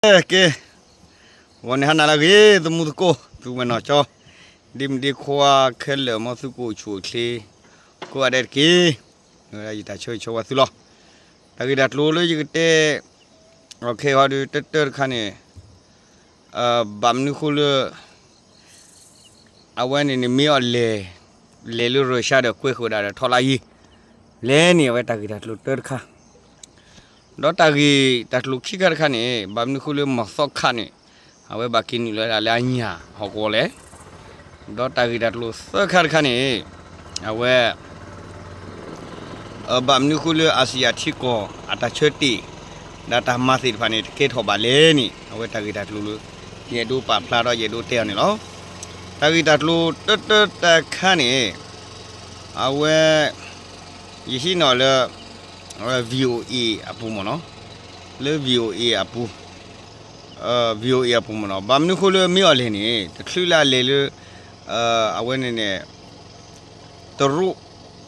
ကဲ, ဂီၤန့ၣ်ဟါနၤလၢအဂ့ၤ သမူသကိး သုဝဲနီၢ်ကၠီ, ဒ့မုၣ်ဒ့ခွါခဲလၢာ် မ်သုကအိၣ်ဆူၣ်အိၣ်ချ့ ကိးဂၤဒဲးတက့ၢ်. ဝဲဒၣ်ယတၢ်ဆၢဂ့ၤဆၢဝါသုလီၤ. တၢ်ဂ့ၢ်တၢ်ကျိၤလၢယကတဲ အီၤခဲအံၤဒီး တၢတၢတခါန့ၣ် ဘၣ်မနုၤဃိလၢ အဝဲန့ၣ်န့ၣ် မ့ၢ်အီၤလဲၤ လဲၤလၢရၢၡါဒီးကွဲဃုာ်ဝဲဒၣ်ဒီးထီလါယ့ လဲၣ်န့ၣ် အဝဲတၢ်ဂ့ၢ်တၢ်ကျိၤတၢတခါ, ဒီးတၢ်ဂ့ၢ်တၢ်ကျိၤခံခါတခါန့ၣ် ဘၣ်မနုၤဃိလၢမီၤသီခါန့ၣ် အဝဲဘၣ်က့ၤနုာ်လီၤဝဲဒၣ်လၢအညၣ်ဟီၣ်ကဝီၤလဲၣ်, ဒီးတၢ်ဂ့ၢ်တၢ်ကျိၤသၢခါတခါန့ၣ် အဝဲ ဘၣ်မနုၤဃိလၢအစံၣ်ယၣ်ထံကီၢ်အတၢ်ဆၢတ့ၢ် ဒီးတၢ်မၤသ့ၣ်တဖၣ်န့ၣ် တကဲထီၣ်ဘၣ်လဲၣ်န့ၣ် အဝဲတၢ်ဂ့ၢ်တၢ်ကျိၤလၢ ယအဲၣ်ဒိးပာ်ဖျါဒီးယအဲၣ်ဒိးတဲအီၤန့ၣ်လီၤ. တၢ်ဂ့ၢ်တၢ်ကျိၤတၢတၢတခါန့ၣ် အဝဲ ယဟံးန့ၢ်လၢ VOA အပူၤမ့ၢ်နီၤ, လၢ VOA အပူၤ VOA အပူၤမ့ၢ်နီၤ, ဘၣ်မနုၤဃိလၢမ့ၢ်အီၤလဲၣ်န့ၣ် တချုးလၢအလဲၤလၢ အဝဲန့ၣ်န့ၣ် တရူး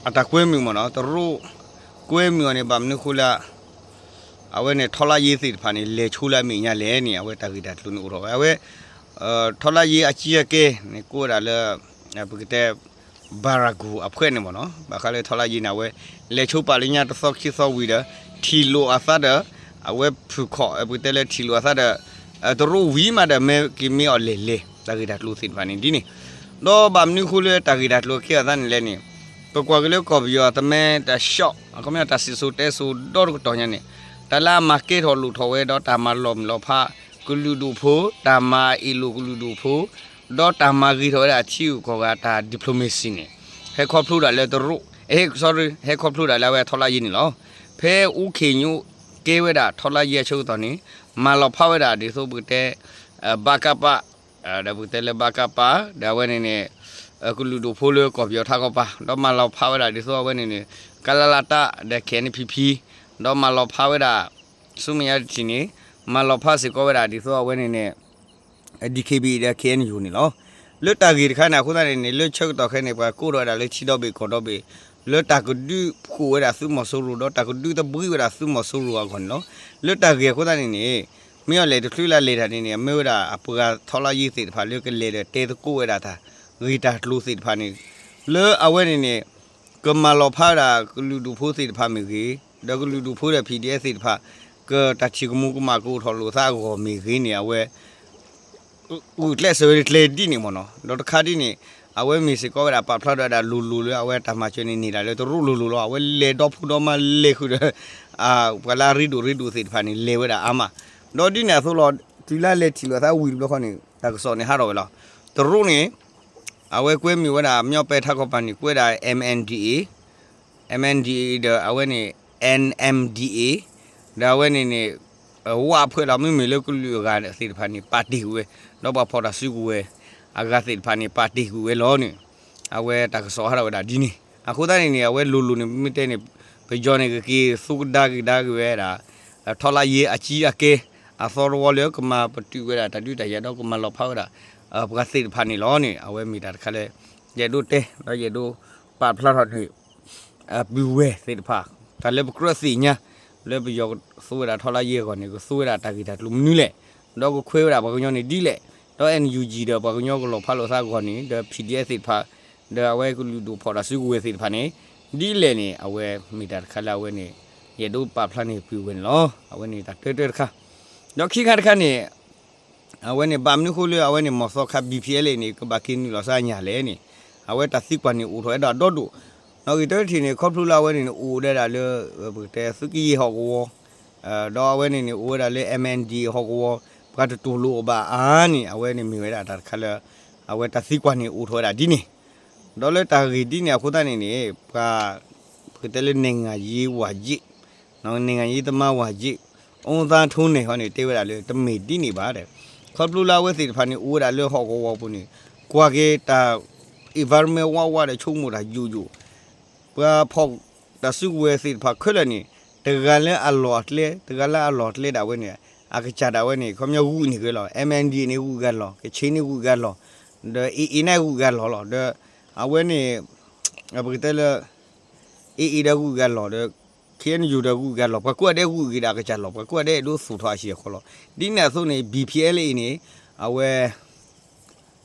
အတၢ်ကွဲမုာ်မ့ၢ်နီၤ, တရူးကွဲမုာ်အီၤန့ၣ် ဘၣ်မနုၤဃိလၢ အဝဲန့ၣ် ထီလါယ့သ့ၣ်တဖၣ်န့ၣ် လဲၤဆိလၢအမဲာ်ညါလဲၣ်န့ၣ် အဝဲတၢ်ဂ့ၢ်တၢ်ကျိၤန့ၣ်အိၣ်ထီၣ်ဝဲ အဝဲ ထီလါယ့အကံအကဲန့ၣ် ကိးဝဲဒၣ်လၢ ပကတဲ ဘၤရၤကူၣ်အဖှဲးန့ၣ်မ့ၢ်နီၤ, ဘၣ်ဃးလၢထီလါယ့န့ၣ် အဝဲလဲၤဆိပာ်လၢညါတသီခံသီဝံၤဒီး ထံၣ်လိာ်အသးဒီး အဝဲဖုၣ်ခီၣ် ပကတဲလၢထံၣ်လိာ်အသးဒီး တရူးဝံၤမးဒီး မ့ၢ်က့ၤမ့ၢ်အီၤလဲၤလဲၤ တၢ်ဂ့ၢ်တၢ်ကျိၤသ့ၣ်တဖၣ်န့ၣ်ဒ်န့ၣ်, ဒီးဘၣ်မနုၤဃိလၢတၢ်ဂ့ၢ်တၢ်ကျိၤကဲအသးန့ၣ်လဲၣ်န့ၣ် ပကွၢ်က့ၤလၢကီၢ်ပယီၤအသမဲတၢ်ဆှီၣ် အခီပညီတၢ်စံၣ်စိၤတဲစိၤဒီတကတီၢ်ညါန့ၣ် တၢ်လၢအမၤကဲထီၣ်လိၣ်ထီၣ်ဝဲဒီးတၢ်မၤလီၤမုၢ်လီၤဖး ကလုာ်ဒူၣ်ဖိ တၢ်မၤအ့ၣ်လိာ်ကလုာ်ဒူၣ်ဖိ ဒီးတၢ်မၤဂ့ၤထီၣ်ဝဲဒၣ်ထံဂုၤကီၢ်ဂၤတၢ် diplomacy န့ၣ် ဟဲခီဖျိဒၣ်လၢတရူး ဟဲ sorry ဟဲခီဖျိဒၣ်လၢအဝဲထီလါယ့န့ၣ်လီၤ. ဖဲအူခ့ၣ်ညိကဲဝဲဒၣ်ထီလါယ့အဆၢကတီၢ်န့ၣ် မၤလီၤဖးဝဲဒၣ်ဒ်သိးပကတဲ ဘကပ ဒီးပကတဲလၢဘကပ ဒီးအဝဲန့ၣ်န့ၣ် ကလုာ်ဒူၣ်ဖိလၢကီၢ်ပယီၤထးခီပၤ ဒီးမၤလီၤဖးဝဲဒၣ်ဒ်သိးအဝဲန့ၣ်န့ၣ် ကလလတ ဒီး KNPP ဒီးမၤလီၤဖးဝဲဒၣ် ဆူမဲာ်ညါတထံၣ်န့ၣ် မၤလီၤဖးစ့ၢ်ကီးဝဲဒၣ်ဒ်သိးအဝဲန့ၣ်န့ၣ် DKBA ဒီး KNU န့ၣ်လီၤ. လၢတၢ်ဂ့ၢ်တခါန့ၣ် အဃိသတးန့ၣ်န့ၣ် လၢဆၢကတီၢ်ခဲအံၤန့ၣ် ပှၤကိးထီၣ်ဝဲဒၣ်လၢထံဒီဘ့ၣ်ကီၢ်ဒီဘ့ၣ် လၢတၢ်ကဒုးဖှိၣ်ဝဲဒၣ်သုးမီၤစိရိၤ ဒီးတၢ်ကဒုးသဘှံးဝဲဒၣ်သုးမီၤစိရိၤအဂီၢ်န့ၣ်လီၤ. လၢတၢ်ဂ့ၢ်အဃိသတးန့ၣ်န့ၣ် မ့ၢ်အီၤလဲၣ်တချုးလၢလဲၤတၢ်န့ၣ်န့ၣ် အမ့ၢ်ဝဲဒၣ်အပှၤထီလါယ့သ့ၣ်တဖၣ်လၢကလဲၤဒီးတဲသကိးဝဲဒၣ်တၢ်ဂ့ၢ်တၢ်ကျိၤသ့ၣ်တဖၣ်န့ၣ် လၢအဝဲန့ၣ်န့ၣ် ကမၤလီၤဖးဝဲဒၣ်ကလုာ်ဒူၣ်ဖိသ့ၣ်တဖၣ်မ့ၢ်ဂ့ၤ, ဒီးကလုာ်ဒူၣ်ဖိဒီး PDF သ့ၣ်တဖၣ် ကတၢ်ထံၣ်ကမူၤကမၣ်ကအိၣ်ထီၣ်လိာ်သးအဂီၢ်မ့ၢ်ဂ့ၤန့ၣ် အဝဲ ဂုာ်ကျဲးစၢးဝဲကျဲဒ်န့ၣ်မ့ၢ်နီၤ. ဒီးတခါဒ်န့ၣ် အဝဲမ့ၢ်စ့ၢ်ကီးဝဲဒၣ်ပာ်ဖျါထီၣ်ဝဲဒၣ်လိၤလိၤလၢအဝဲတၢ်မၤစၢၤန့ၣ်န့ၢ်ဒၣ်လၢတရူးလိၤလိၤလီၤ. အဝဲလဲၤဒီဖုဒီမါလဲၤဃုာ်ဒီး ပှၤလၢအရ့ဒိၣ်ရ့ဒိၣ်သ့ၣ်တဖၣ်န့ၣ် လဲၤဝဲဒၣ်အါမး. ဒီးဒ်န့ၣ်အသိးလီၤ တုၤလၢလဲၤထံၣ်လိာ်သးဝံၤတဘျီဃီန့ၣ် တၢ်ကစီၣ်န့ၣ်ဟးထီၣ်ဝဲလီၤ. တရူးန့ၣ် အဝဲကွဲမုာ်ဝဲဒၣ် မညီပဲထးခီပၤန့ၣ် ကွဲးဒၣ် MNDAA, MNDAA ဒီးအဝဲန့ၣ် NMDA ဒီးအဝဲန့ၣ်န့ၣ် ဝးအဖွဲ့လီၤ. မ့မ့ၢ်လၢကလုာ်အဂၤသ့ၣ်တဖၣ်န့ၣ် ပာ်တ့ၢ်ကွံာ်ဝဲ, ဒီးပှၤဖီၣ်တၢ်စုကဝဲၤအဂၤသ့ၣ်တဖၣ်န့ၣ် ပာ်တ့ၢ်ကွံာ်ဝဲလီၤန့ၣ် အဝဲတၢ်ကစီၣ်ဟးထီၣ်ဝဲဒၣ်ဒ်န့ၣ်. အဃိသတးန့ၣ်န့ၣ် အဝဲလိၤလိၤန့ၣ် ပမ့ၢ်တဲန့ၣ် ပယီၤန့ၣ် ကက့ၤသူကဒါက့ၤဒါက့ၤဝဲဒၣ် ထီလါယ့အကံအကဲ အသီတဝီလၢကမၤပတုာ်ဝဲဒၣ်တၢ်ဒုးတၢ်ယၤဒီးကမၤလီၤဖးဝဲဒၣ် ပှၤသ့ၣ်တဖၣ်န့ၣ်လီၤန့ၣ် အဝဲမ့ၢ်တၢ်တခါလၢ ယအဲၣ်ဒိးတဲ ဒီးယအဲၣ်ဒိးပာ်ဖျါထီၣ်န့ၣ် ပုၢ်ဝဲၢ်သ့ၣ်တဖၣ် တၢ်လၢပကြၢးသ့ၣ်ညါ လၢပယီၤကသူဝဲဒၣ်ထီလါယ့အဂီၢ်န့ၣ် ကသူဝဲဒၣ်တၢ်ဂ့ၢ်တၢ်ကျိၤမနုၤလဲၣ်, ဒီးကခွဲးဝဲဒၣ်ပှၤကညီန့ၣ်ဒ်လဲၣ်, ဒီး NUG ဒီးပှၤကညီကလီၤဖးလိာ်သးအဂီၢ်န့ၣ် ဒီး PDF သ့ၣ်တဖၣ် ဒီးအဝဲကလုာ်ဒူၣ်ဖီၣ်တၢ်စုကဝဲၤသ့ၣ်တဖၣ်န့ၣ် ဒ်လဲၣ်န့ၣ် အဝဲမ့ၢ်တၢ်တခါလၢအဝဲန့ၣ် ယအဲၣ်ဒိးပာ်ဖျါန့ၢ်ပုၢ်ဝဲၢ်န့ၣ်လီၤ. အဝဲန့ၣ်တၢ်တၢတၢတခါ ဒီးခံခါတခါန့ၣ် အဝဲန့ၣ် ဘၣ်မနုၤဃိလၢအဝဲန့ၣ် မီၤသီခါ BPLA န့ၣ် ကဘၣ်က့ၤနုာ်လီၤဆူအညၣ်လဲၣ်န့ၣ် အဝဲတၢ်သံကွၢ်န့ၣ်အိၣ်ထီၣ်ဝဲဒၣ်ဒီဒိၣ်, နီၣ်ဂံၢ်တထံၣ်န့ၣ် ခီဖျိလၢအဝဲန့ၣ်န့ၣ် အိၣ်ဝဲဒၣ်လၢ ပကတဲသုးကယဲၢ်ဟီၣ်ကဝီၤ ဒီးအဝဲန့ၣ်န့ၣ် အိၣ်ဝဲဒၣ်လၢ MNDAA ဟီၣ်ကဝီၤ ပှၤတတူၢ်လိာ်အီၤဘၣ်အါန့ၣ် အဝဲန့ၣ်မ့ၢ်ဝဲဒၣ်တၢ်တခါလၢ အဝဲတၢ်သံကွၢ်န့ၣ်အိၣ်ထီၣ်ဝဲဒၣ်ဒ်န့ၣ်, ဒီးလၢတၢ်ဂ့ၢ်ဒ်န့ၣ်အဃိသတးန့ၣ်န့ၣ် ပှၤ ပကတဲလၢ နိုင်ငံရေးဝၢ်ယ့ၣ် နိုင်ငံရေးသမားဝၢ်ယ့ၣ် အူသါထိန့ၣ်ဃီန့ၣ် တဲဝဲဒၣ်လၢ တမ့ၢ်ဒ်န့ၣ်ဘၣ်ဒီး ခီဖျိလၢအဝဲသ့ၣ်တဖၣ်န့ၣ် အိၣ်ဝဲဒၣ်လၢဟီၣ်ကဝီၤပူၤန့ၣ် ကွၢ်က့ၤတၢ် environment ဝးဝးဒီး ဆိကမိၣ်တၢ်ယိာ်ယိာ် ပှၤဖီၣ်တၢ်စုကဝဲၤသ့ၣ်တဖၣ်ခဲလၢာ်န့ၣ် တဂၤလၢအလီၢ်အကျဲ တဂၤလၢအလီၢ်အကျဲဒၣ်ဝဲန့ၣ် အကစၢ်ဒၣ်ဝဲန့ၣ် ခီပညီဂုာ်န့ၢ်က့ၤလီၤ. MNDAA န့ၣ်ဂုာ်က့ၤလီၤ, ကချ့ၣ်န့ၣ်ဂုာ်က့ၤလီၤ, ဒီး AA န့ၣ်ဂုာ်က့ၤလီၤလီၤ. ဒီးအဝဲန့ၣ် ပကတဲလၢ AA ဒီးဂုာ်က့ၤလီၤဒီး ခ့ၣ်အဲၣ်ယူၣ်ဒီးဂုာ်က့ၤအလီၢ်, ပှၤကိးဂၤဒဲးဂုာ်က့ၤဒီးအကစၢ်လီၢ်, ပှၤကိးဂၤဒဲးအဲၣ်ဒိးသူၣ်ထီၣ်အဟံၣ်အဃီလီၤ. ဒ်န့ၣ်အသိးန့ၣ် ဘံၣ်ဖံၣ်အဲလ်အ့န့ၣ် အဝဲ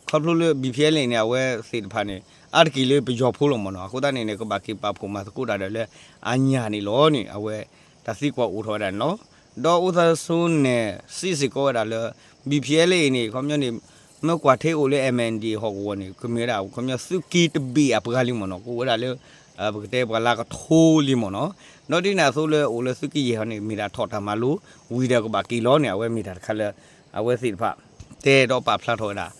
ခီဖျိလၢ ဘံၣ်ဖံၣ်အဲလ်အ့န့ၣ် အဝဲသ့ၣ်တဖၣ်န့ၣ် အါတက့ၢ်လၢပယီၤဖိလီၤမ့ၢ်နီၤ. အဃိသတးန့ၣ်န့ၣ် ကဘၣ်က့ၤပာ်ဖှိၣ်မၤသကိးတၢ်ဒီးလၢအညၣ်န့ၣ်လီၤန့ၣ် အဝဲတၢ်သံကွၢ်အိၣ်ထီၣ်ဝဲဒၣ်န့ၣ်လီၤ. ဒီးအိၣ်သးဆိန့ၣ် စံးစ့ၢ်ကီးဝဲဒၣ်လၢ ဘံၣ်ဖံၣ်အဲလ်အ့န့ၣ် ခီပညီန့ၣ် မ့ၢ်ကွၢ်ထဲအိၣ်လၢ MNDAA ဟီၣ်ကဝီၤန့ၣ် ကမ့ၢ်ဝဲဒၣ် ခီပညီသုးက့တဘ့ၣ်အပှၤလံမ့ၢ်နီၤ, ကအိၣ်ဝဲဒၣ်လၢ ပကတဲပှၤလၢကထိလံမ့ၢ်နီၤ. ဒီးဒ်န့ၣ်အသိးလၢအိၣ်လၢသုးက့ယဲၢ်ဟီန့ၣ် မ့ၢ်ဒၣ်ထီၣ်တၢ်မၤလိ ဝံၤဒီးကဘၣ်က့ၤလီၤန့ၣ် အဝဲမ့ၢ်တၢ်တခါလၢ အဝဲသ့ၣ်တဖၣ် တဲဒီးပာ်ဖျါထီၣ်ဝဲဒၣ်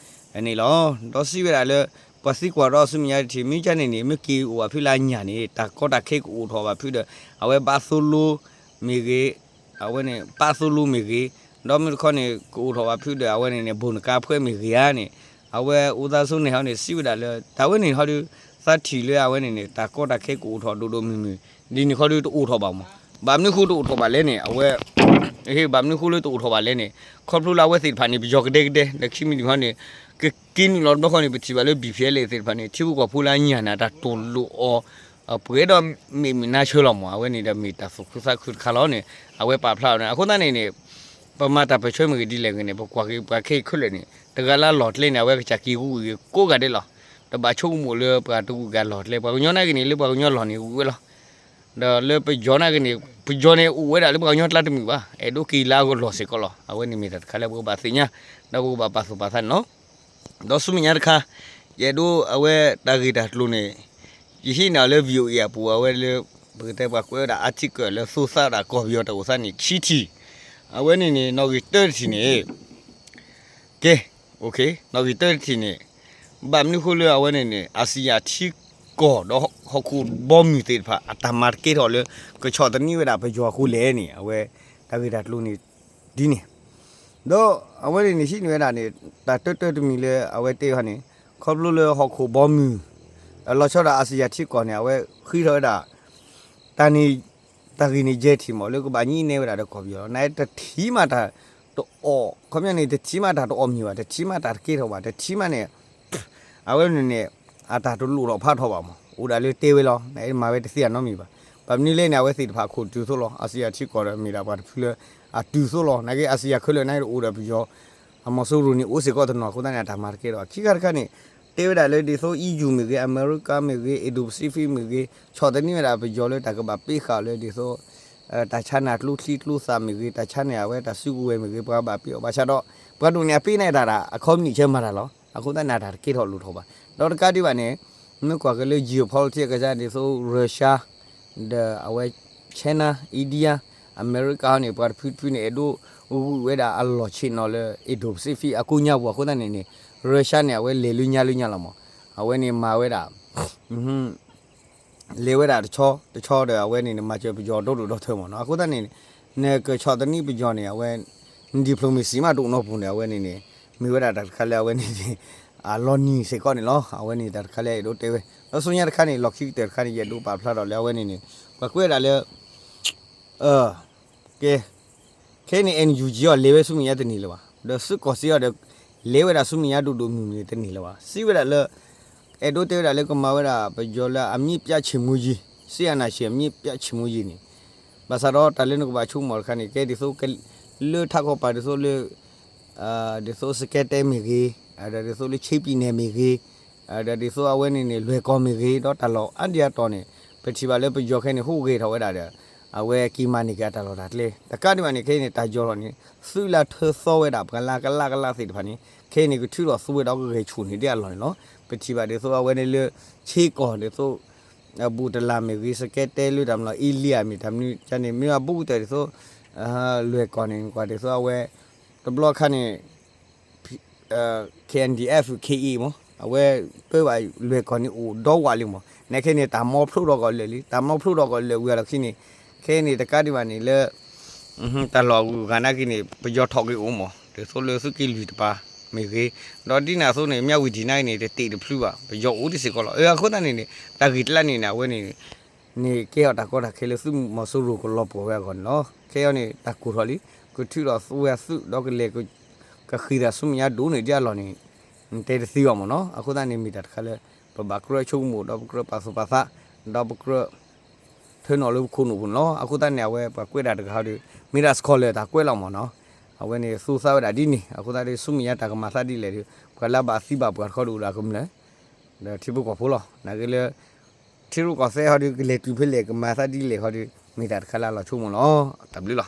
န့ၣ်လီၤ. ဒီးစံးဝဲဒၣ်လၢ ပှၤသံကွၢ်ဒီးဆူမဲာ်ညါတထံၣ် မ့ၢ်ကန့ၣ်န့ၣ် မ့ၢ်က့ၤအိၣ်ဘၣ်ဖုလၢအညၣ်န့ၣ် တၢ်ကီတၢ်ခဲကအိၣ်ထီၣ်ဘၣ်ဖုဒီး အဝဲဘၣ်သိလိမ့ၢ်ဂ့ၤ, အဝဲန့ၣ် ဘၣ်သိလိမ့ၢ်ဂ့ၤ, ဒီးမ့ၢ်တခီန့ၣ် ကအိၣ်ထီၣ်ဘၣ်ဖုဒီး အဝဲန့ၣ်န့ၣ် ဘိၣ်နကါဖှဲးမ့ၢ်ဂ့ၤဧါန့ၣ် အဝဲအိၣ်သးဆိန့ၣ်ဟီန့ၣ် စံးဝဲဒၣ်လၢ တၢ်ဝဲန့ၣ်ဟီဒီး သးထံၣ်လၢအဝဲန့ၣ်န့ၣ် တၢ်ကီတၢ်ခဲကအိၣ်ထီၣ်ဒိၣ်ဒိၣ်မုၢ်မုၢ် ဒ်န့ၣ်ခီဒီးတအိၣ်ထီၣ်ဘၣ်မး. ဘၣ်မနုၤဃိတအိၣ်ထီၣ်ဘၣ်လဲၣ်န့ၣ် အဝဲ ဘၣ်မနုၤဃိလၢတအိၣ်ထီၣ်ဘၣ်လဲၣ်န့ၣ် ခီဖျိလၢအဝဲသ့ၣ်တဖၣ်န့ၣ် ပယီၤကဒဲကဒဲ ဒီးခံမံၤတမံၤဟီန့ၣ် ကက့ၤနုာ်လီၤတဘျီဃီန့ၣ် ပထံၣ်ဘၣ်လၢ ဘံၣ်ဖံၣ်အဲလ်အ့သ့ၣ်တဖၣ်န့ၣ် ထံဖိကီၢ်ဖိလၢအညၣ်န့ၣ် တၢ်တိာ်လိာ်အီၤ ပှဲၤဒီးမ့ၢ်မုာ်နါဆၢလီၤမး. အဝဲန့ၣ်ဒီးမ့ၢ်တၢ်သူၣ်ခုသးခုတခါလီၤန့ၣ် အဝဲပာ်ဖျါအီၤန့ၣ် အဃိသတးန့ၣ်န့ၣ် ပမၤတၢ်ပၢၢ်ဆၢမ့ၢ်ဂ့ၤဒ်လဲၣ်ဂ့ၤန့ၣ် ပကွၢ်က့ၤပှၤခဲအံၤခဲလၢာ်န့ၣ် တဂၤလၢအလီၢ်ကျဲန့ၣ် အဝဲကစၢ်က့ၤဂုာ်က့ၤကိးဂၤဒဲးလီၤ. တဘၣ်ဆိကမိၣ်လၢပှၤတဂုာ်က့ၤအလီၢ်ကျဲ ပှၤကညီနာ်က့ၤန့ၣ် လၢပှၤကညီလီၢ်န့ၣ်ဂုာ်ဝဲလီၤ. ဒီးလၢပယီၤနာ်က့ၤန့ၣ် ပယီၤန့ၣ်အိၣ်ဝဲဒၣ်လၢပှၤကညီကျါတမုာ်ဘၣ် အဲၣ်ဒိးက့ၤလၢအဂီၢ်လီၢ်စ့ၢ်ကီးလီၤ. အဝဲန့ၣ်မ့ၢ်တၢ်တခါလၢပကဘၣ်သ့ၣ်ညါ ဒီးပကဘၣ်ပာ်သူၣ်ပာ်သးန့ၣ်လီၤ. ဒီးဆူမဲာ်ညါတခါ ယအဲၣ်ဒိးအဝဲတၢ်ဂ့ၢ်တၢ်ကျိၤန့ၣ် ယဟံးန့ၢ်အီၤလၢ VOA အပူၤ အဝဲလၢ ပကတဲပှၤကွဲးဝဲဒၣ် article လၢသိသးဒၣ်ကီၢ်ပယီၤတၢ်အိၣ်သးန့ၣ် ခံထံၣ် အဝဲန့ၣ်န့ၣ် နီၣ်ဂံၢ်တၢတထံၣ်န့ၣ် ကဲ နီၣ်ဂံၢ်တၢတထံၣ်န့ၣ် ဘၣ်မနုၤဃိလၢအဝဲန့ၣ်န့ၣ် အစံယၤထံကီၢ်ဒီးဟီၣ်ခိၣ်ဘီမုၢ်သ့ၣ်တဖၣ် အတၢ်မၤတကဲထီၣ်လၢ ကဆီၣ်သနံးဝဲဒၣ်ပယီၤအဃိလဲၣ်န့ၣ် အဝဲတၢ်ဂ့ၢ်တၢ်ကျိၤန့ၣ် ဒ်န့ၣ် ဒီးအဝဲန့ၣ်န့ၣ် ဟံးန့ၢ်ဝဲဒၣ်န့ၣ် တၢ်တၢတၢတမံၤလၢအဝဲတဲဟီန့ၣ် ခီဖျိလၢဟီၣ်ခိၣ်ဘီမုၢ် လီၤဆီဒၣ်အစံယၤထံကီၢ်န့ၣ် အဝဲဃ့ထီၣ်ဝဲဒၣ် တၢ်န့ၣ် တၢ်ဂ့ၢ်န့ၣ်ယဲၢ်ထံၣ်မး လၢကဘၣ်ညံးနဲဝဲဒၣ်ဒီးကီၢ်ပယီၤလီၤ. နတထံၣ်မးတၢ်တအီၣ် ခီပညီန့ၣ် တထံၣ်မးတၢ်တအီၣ်မ့ၤဘၣ် တထံၣ်မးတၢ်တကဲထီၣ်ဘၣ် တထံၣ်မးန့ၣ် အဝဲန့ၣ်န့ၣ် အတၢ်တလိၣ်ထီၣ်ဖးထီၣ်ဘၣ်မး အိၣ်ဒၣ်လၢတဲဝဲလီၤ နမၤဝဲတသ့အနီတမံၤဘၣ်. ဘၣ်မနုၤလဲၣ်န့ၣ် အဝဲသ့ၣ်တဖၣ်အခိၣ်တုၤသိးလီၤ အစံယၤထံကီၢ်ဒီးမ့ၢ်ဒၣ်ပှၤတဖုလၢ အတုၤသိးလီၤ နာ်က့အစံယၤခဲလၢာ်နာ်က့အိၣ်ဒီးပယီၤ အမီၤစိရိၤန့ၣ်အိၣ်စ့ၢ်ကီးတနီၤ အဃိသတးန့ၣ် အတၢ်မၤတကဲထီၣ် ခံခါတခါန့ၣ် တဲဝဲဒၣ်လၢဒ်သိး EU မ့ၢ်ဂ့ၤ အမဲရကၤမ့ၢ်ဂ့ၤ Indo-Pacific မ့ၢ်ဂ့ၤ ဆီၣ်သနံးဝဲဒၣ်ပယီၤလၢတၢ်ကဘၣ်ပ့ဃာ်လၢဒ်သိး တၢ်ဆါန့ၢ်ကျိချံကျိသၣ်မ့ၢ်ဂ့ၤ တၢ်ဆါန့ၢ်အဝဲတၢ်စုကဝဲၤမ့ၢ်ဂ့ၤ ပှၤဘၣ်ပ့အီၤ ဘၣ်ဆၣ်ဒီး ပှၤဒိၣ်န့ၢ်အပ့န့ၣ်တၢ် အခီပနံၣ်ဆၢမၤတၢ်လီၤ. အဃိသတးန့ၣ် အတၢ်တကဲထီၣ်လိၣ်ထီၣ်ဘၣ်. ဒီးတကးဒံးဘၣ်န့ၣ် မ့ၢ်ကွၢ်က့ၤလၢ geopolitics အကစၢ်ဒ်သိး Russia ဒီးအဝဲ China India အမဲရကၤဟီန့ၣ် ပှၤတဖုတဖုန့ၣ် အဲၣ်ဒိးဂုာ်ဝဲဒၣ်အလီၢ်ဆ့ၣ်နီၤလၢ Indo-Pacific အကိးညါပူၤ အဃိသတးန့ၣ်န့ၣ် Russia န့ၣ် အဝဲလဲၤလၢညါလၢညါလီၤမး အဝဲန့ၣ်မၤဝဲဒၣ် လဲၤဝဲဒၣ်တဆီတဆီဒီး အဝဲန့ၣ်န့ၣ် မၤစၢၤပယီၤဒီဒိၣ်ဒီထၢမးနီၤ. အဃိသတးန့ၣ် နကဆီၣ်သနံးပယီၤန့ၣ် အဝဲ diplomacy မးတအိၣ်နီတပူၤန့ၣ် အဝဲန့ၣ်န့ၣ် မ့ၢ်ဝဲဒၣ်တၢ်တခါလၢအဝဲန့ၣ်န့ၣ် အလီၤနံၤစ့ၢ်ကီးန့ၣ်လီၤ. အဝဲန့ၣ်တၢ်တခါလၢအဲၣ်ဒိးတဲဝဲ ဒီးဆူညါတခါန့ၣ် လီၢ်ခံကတၢၢ်တခါန့ၣ် ယအဲၣ်ဒိးပာ်ဖျါထီၣ်လၢအဝဲန့ၣ်န့ၣ် ပှၤကွဲးဒၣ်လၢ ကဲ ခဲအံၤန့ၣ် NUG အီၤ လဲၤဝဲဆူမဲာ်ညါတန့ၢ်လၢၤဘၣ်. ဒီးသုးကီၢ်စ့အီၤဒီး လဲၤဝဲဒၣ်ဆူမဲာ်ညါဒိၣ်ဒိၣ်မုၢ်မုၢ်န့ၣ်တန့ၢ်လၢၤဘၣ်. စံးဝဲဒၣ်လၢ အဲၣ်ဒိးတဲဝဲဒၣ်လၢကမၤဝဲဒၣ်ပယီၤလၢအမြစ်ပြတ်ချေမှုန်းရေး စစ်အာဏာရှင်အမြစ်ပြတ်ချေမှုန်းရေးန့ၣ် ဘၣ်ဆၣ်ဒီးတၢ်လၢနကဘၣ်ဆိကမိၣ်တခါန့ၣ် ကဲဒ်သိး လၢထးခီပၤဒ်သိးလၢ ဒ်သိးစကဲတဲမ့ၢ်ဂ့ၤ, ဒီးဒ်သိးလၢ ချင်းပြည်နယ် မ့ၢ်ဂ့ၤ, ဒီးဒ်သိးအဝဲန့ၣ်န့ၣ် လွယ်ကော် မ့ၢ်ဂ့ၤ, ဒီးတၢ်လီၢ်အါဒံအါတီၤန့ၣ် ပထံၣ်ဘၣ်လၢပယီၤခဲအံၤန့ၣ် ဟူးဂဲၤထီၣ်ဝဲဒၣ်ဒီး အဝဲက့ၤမၤန့ၢ်က့ၤအတၢ်လီၢ်တၢ်ကျဲ တကးဒံးဘၣ်န့ၣ် ခဲအံၤန့ၣ် တၢ်ယီၤလီၤန့ၣ် သုးလၢထၢသီဝဲဒၣ် ပှၤလၢကလးကလးသ့ၣ်တဖၣ်န့ၣ် ခဲအံၤန့ၣ် ကထုးထီၣ်သူဝဲဒီးကဂဲၤဆူၣ်န့ၢ်ဒံးအလီၢ်န့ၣ်လီၤ. ပထံၣ်ဘၣ်ဒ်သိးအဝဲန့ၣ်လၢ ချ့ကီၢ်ဒ်သိး ဘူးတလး မ့ၢ်ဂ့ၤ, စကဲတဲလၢတၢ်မလီၤ အ့လံယၤ မ့ၢ်တၢ်မနုၤန့ၣ် မ့ၢ်အဘူးကတၢၢ်ဒ်သိး လွဲၢ်ကီၢ်န့ၣ် ကွၢ်ဒ်သိးအဝဲ တဘျီခါန့ၣ် KNDF KA မး အဝဲပၢဘၣ်လွဲၢ်ကီၢ်န့ၣ်အိၣ်ဒီဝးလံမး နဲခဲန့ၣ် တၢ်မီဖျိထီၣ်ကီးလၢာ်လံ တၢ်မီဖျိထီၣ်ကီးလၢာ်ဝံၤအလီၢ်ခံန့ၣ် ခဲအံၤန့ၣ် တကးဒံးဘၣ်န့ၣ်လၢ တၢ်လီၢ်အဂုၤအဂၤနာ်က့န့ၣ် ပယီၤထီၣ်က့ၤအိၣ်မး ဒ်သိးလၢသုးက့လွံၢ်တပၤ မ့ၢ်ဂ့ၤ, ဒီးဒ်န့ၣ်အသိးန့ၣ် မြဝတီ နာ်က့န့ၣ် တတ့ၢ်တဖျုဘၣ် ပယီၤအိၣ်ဒံးစ့ၢ်ကီးလီၤ. အဃိသတးန့ၣ်န့ၣ် တၢ်ဂ့ၢ်တလါန့ၣ်န့ၣ် အဝဲန့ၣ် န့ၣ်ကဲထီၣ်တၢ်ကီတၢ်ခဲလၢသုးမီၤစိရိၤကလီၤပှီၢ်ဝဲအဂီၢ်န့ၣ်လီၤ. ခဲအံၤန့ၣ် တၢ်ကိၢ်ထီၣ်လံ ကထုးထီၣ်သူဝဲအသုး ဒီးကလဲၤ ကဃ့ၢ်တၢ်ဆူမဲာ်ညါဒိၣ်န့ၢ်ဒံးအလီၢ်န့ၣ် နတဲတသ့ဘၣ်မးနီၤ. အဃိသတးန့ၣ် မ့ၢ်တၢ်တခါလၢ ပဘၣ်ကြၢးဆိကမိၣ် ဒီးပကြၢးပာ်သူၣ်ပာ်သး ဒီးပကြၢး ထၢနုာ်လၢပခိၣ်နူာ်ပူၤန့ၣ်လီၤ. အဃိသတးန့ၣ် အဝဲပှၤကွဲးတၢ်တဂၤဟီဒီး မ့ၢ်ဒၣ် scholar တၢ်ကွဲးလီၤမၢ်နီၤ. အဝဲန့ၣ်သူသးဝဲဒၣ်ဒ်န့ၣ် အဃိသတးဒီး ဆူမဲာ်ညါတၢ်ကမၤသးဒ်လဲၣ်ဒီး ပှၤလၢဘၣ်သံဘၣ်ပှၢ်တခီဒီးအိၣ်ဒီးကမျၢၢ် ဒီးထံဖိကီၢ်ဖိလီၤ. နာ်က့လၢ ထံရူၢ်ကီၢ်သဲးဟီဒီး ကလဲၤတုၤဖဲလဲၣ် ကမၤသးဒ်လဲၣ်ဟီဒီး မ့ၢ်တၢ်တခါလၢအလီၤဆိကမိၣ်လီၤ. တၢ်ဘျုးလီၤ.